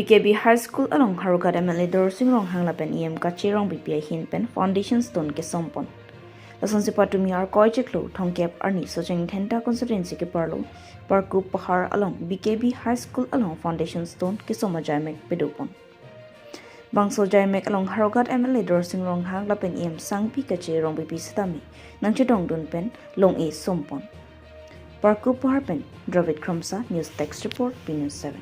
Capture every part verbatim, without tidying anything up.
B K B High School along Howraghat M L A Dorsing Ronghang lapen E M Kache Rongpipi ahin pen foundation stone kesompon. Lasonsi patumi Arkoi chiklo thomkep arni Socheng Dhenta constituency keparlo Parkup Pahar along B K B High School along foundation stone kesom ajaimek pedopon. Bangso ajaimek along Howraghat M L A Dorsing Ronghang lapen E M Sangpi Kache Rongpipi sitame nangchedongdun pen long-e sompon. Parkup Pahar pen Dravid Khromsa, News Desk Report, B News seven.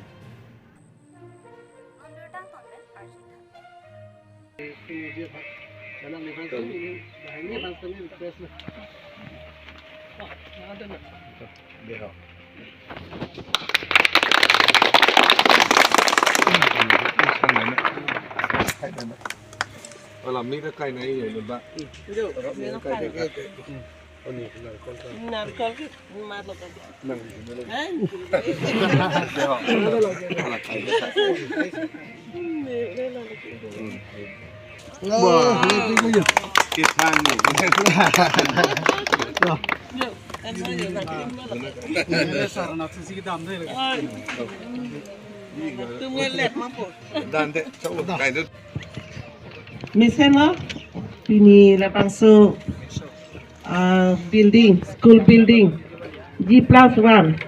Wala mi ta kai na iya ba. Narkol ke mat lo kan. Nang. Wah, ini punya. Kita ni. Ini sarana sisi kita ambil. Tum ngelet mampu. Dan deh, coba kai deh. Mesen lo, pini labangso, ah, building, school building, G plus one.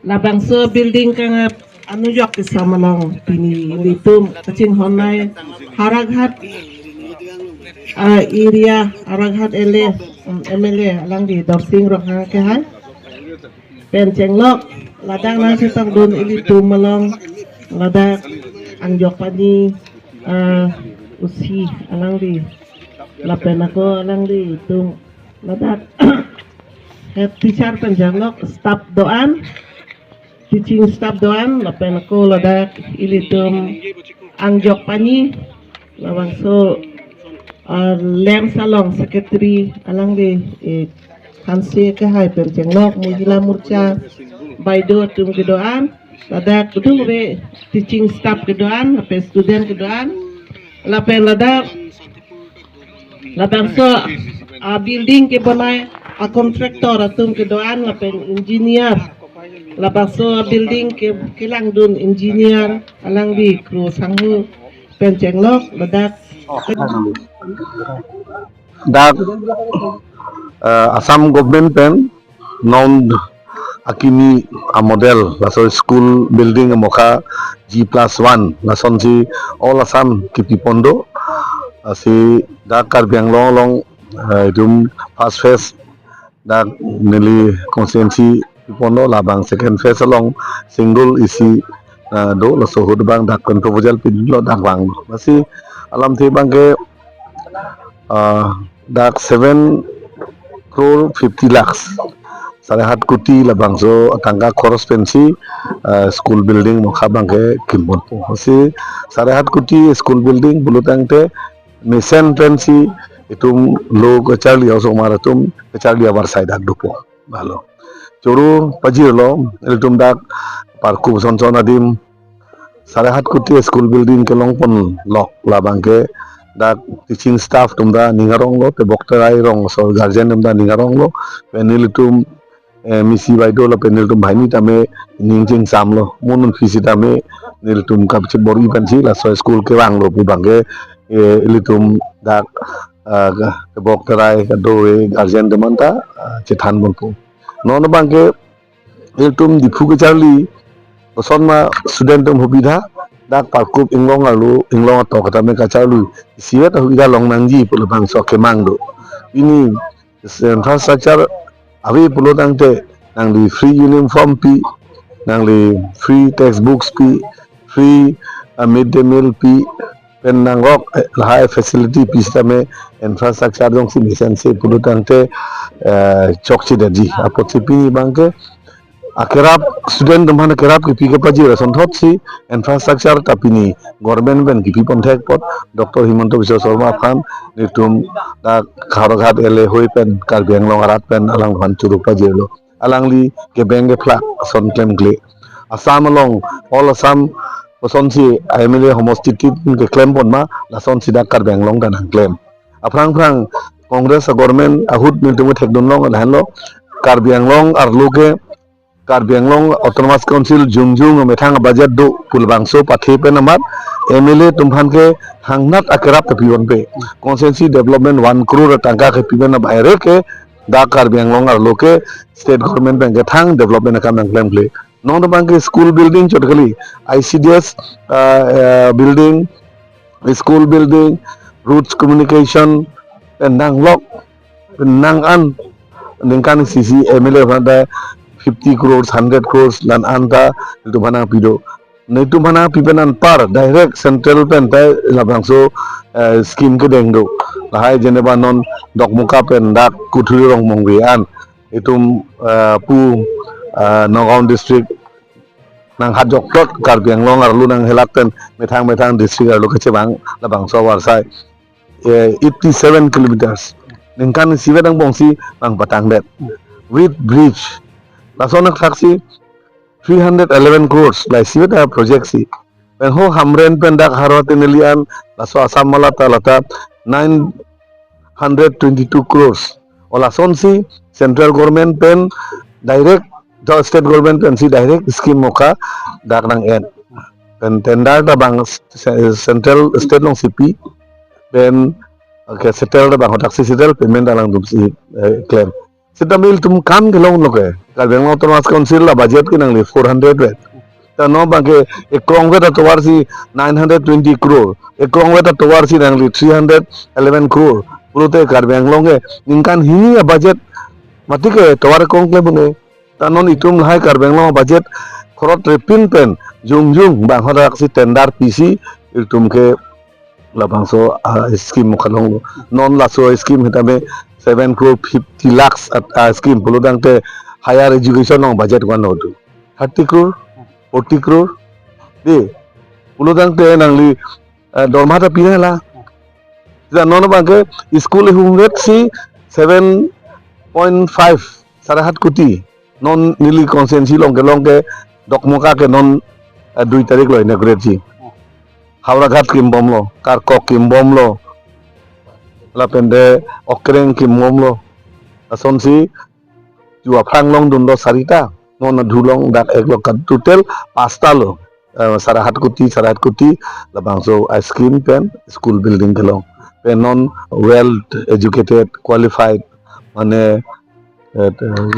Labangso building kangap anujok kesom along pini ilitum kachinghon nai Howraghat, ah, area, Howraghat L A, mm, M L A alangli Dorsing Ronghang ke hai. Pen chenglok, ladak nangchetongdun ilitum along, ladak angjok pani, ah, usi alangli, lapen ako alanglitum, ladak head teacher pen chenglok, staff do-an, teaching staff do-an, lapen ako ladak ilitum angjok pani, labangso, ah, LAMPS along secretary alangli, eh, Hanse ke hai pen chenglok, Mohila Morcha, Baido atum kedo-an, ladak kedung ave teaching staff kedo-an, lapen student kedo-an, lapen ladak, labangso, ah, building kebonai, ah, contractor atum kedo-an, lapen engineer, labangso building ke kelangdun engineer, alangli Kro Sanghu pen chenglok, ladak. Dak, eh, Assam government pen non akimi amodel laso school building amokha G plus one lasonsi all Assam kipipon do. Lasi dak Karbi Anglong along, eh, itum first phase dak neli constituency pipon do, labang second phase along single A C, eh, do, laso ahut abang dak pen proposal pidunlo, dak vanglo. Lasi alamthe abangke, ah, dak seven crore fifty lakhs, sare hat koti labangso atangka khoros pensi, ah, school building amokha abangke kimponpo. Lasi sare hat koti school building pulo tangte mesen pensi itum lo kacharli osomar atum kacharli avarsai dak dopo. Balo. Choro pajirlo, ilitum dak Parkup sonson adim sare hat koti school building kelongponlok, labangke dak teaching staff atum ta ning aronglo, tebok terai rong aso guardian atum ta ning aronglo, pen nelitum, eh, misi baido lapen nelitum banghini tame ning chingsamlo, mo non aphi sitame nelitum kapachibor-i pensi laso school kevanglo pu abangke, eh, ilitum dak, ah, tebok terai kadokave guardian atum anta, ah, chethanponpo. Non abangke ilitum Diphu kacharli, kosonma student atum hubidha, dak Parkup inglong arlo, inglong atok tame kacharli, isivet hubidha longnangji pu labangso kemang do. Pini infrastructure ave pulo tangte nangli free uniform pi, nangli free textbooks pi, free, ah, midday meal pi, pen nangrok, eh, lahai facility pi sitame infrastructure jongsi mesense pulo tangte, eh, chokchedetji. Apotsi pini abangke akerap student atum aphan akerap kipi kepajir asonthotsi infrastructure ta pini government pen kipipon thek apot Doctor Himanta Biswa Sarma aphan nelitum dak Howraghat L A hoi pen Karbi Anglong arat pen alangphan choro pajirlo. Alangli kebeng kephlak ason klemkle. Assam along, all Assam kosonsi M L A homosti tin keklempon ma, lasonsi dak Karbi Anglong ta nangklem. Aphrang phrang Congress a-government ahut nelitum thekdunlong lahenlo, Karbi Anglong arlo ke Karbi Anglong Autonomous Council jongjong amethang budget do pu labangso pathe pen amat M L A atum aphan ke hangnat akerap ta piponpe. Constituency development one crore tangka ke pipen abaire ke dak Karbi Anglong arlo ke state government pen kethang development akam nangklemkle. Non abang ke school building chot kali, I C D S, ah, ah, building, school building, roads communication, pen nanglok, pen nang-an, ningkan isi si M L A aphan ta fifty crores, hundred crores, la-an ta, itum aphan nangpi do. Nelitum aphan nangpi pen anpar, direct central pen ta labangso, eh, scheme kedeng do. Lahai jeneba non Dokmoka pen dak Kuthuri Rongmongve an. Itum, eh, pu, eh, Nagaon district nanghat jokplot Karbi Anglong arlo nanghelak pen methang methang district arlo kachevang labangso avarsai, eh, eighty seven kilometers. Ningkan isivet angbong si nangpatangdet. With bridge. Laso anak thaksi three hundred eleven crores. La isivet a project si. Pen ho Hamren pen dak Howraghat Tinali an, laso Assam Mala ta lata nine hundred twenty-two crores. O lasonsi central government pen direct, to state government pensi direct scheme moka dak nang-en. Pen tender ta bang s-, s-, central state alongsi pi. Pen, okay, settle ta bang hothaksi settle, payment ta alangtum si, eh, klem. Seta ilitum kam kelong lo ke. Karbi Anglong Autonomous Council la budget ke nangli four hundred vet. Ta non abang ke ekrongvet atovar si nine hundred twenty crore. Ekrongvet atovar si nangli three hundred eleven crore. Pulote Karbi Anglong ke ningkan hini a budget mati ke tovar kongkle bune. Ta non itum lahai Karbi Anglong budget khorot repin pen jongjong bang hothaksi tender pisi itum ke labangso, ah, scheme mokha longlo. Non laso scheme hetame seven crore fifty lakhs at, ah, scheme pulotangte higher education along budget one hodu. Thirty crore, forty crore. Di, pulotangte nangli, eh, dorma ta pina la. Seta non abang ke school ihumvet si seven point five, sare hat koti. Non neli constituency along kelong ke Dokmoka ke non, eh, dui tarik lo inaugurate ji. Howraghat kimbomlo, Karkok kimbomlo, lapen de Okreng kimbomlo. Lasonsi ju aphrang longdunlo sarita. Non adhu along dak ek lo, ka total pasta lo. Eh, sare hat koti, sare hat koti, labangso a scheme pen school building kelong. Pen non well educated, qualified, mane, eh,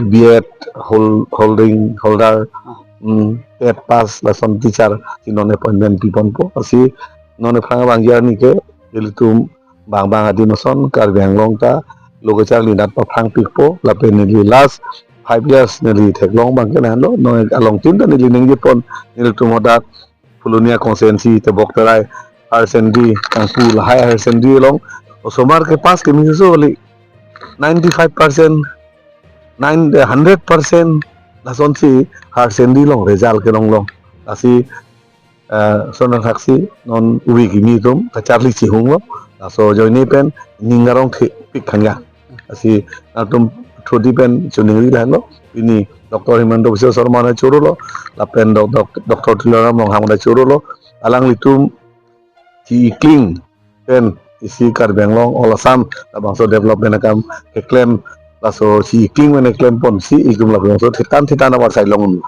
B Ed hol-, holding holder, mm, TET pass lason teacher si non appointment piponpo. Lasi non aphrang abang arni ke ilitum bang bang adim ason Karbi Anglong ta lo kacharli nat paphrang pikpo, lapen neli last five years neli theklong abang ke nanglo, non along tin ta neli ningjepon, nelitum hadak Polonia constituency, Tebok Terai, higher secondary, Kangpu lahai higher secondary along osomar ke pass keme so kali, ninety-five percent, nine, eh, hundred percent, lasonsi higher secondary along result kelong long. Lasi, eh, lason thaksi non ove kimi atum kacharli chihunglo. Laso ajoine pen ning arong thepik khang ya. Lasi nangtum thudi pen choningri lahenlo. Pini Doctor Himanta Biswa Sarma ta chorolo, lapen Doc-, Doc-, Doctor Tuliram Ronghang ta chorolo. Alanglitum chi-ikling pen isi Karbi Anglong, all Assam labangso development akam keklem, laso chi-ikling pen keklemponsi itum labangso thetan thetan avarsai long.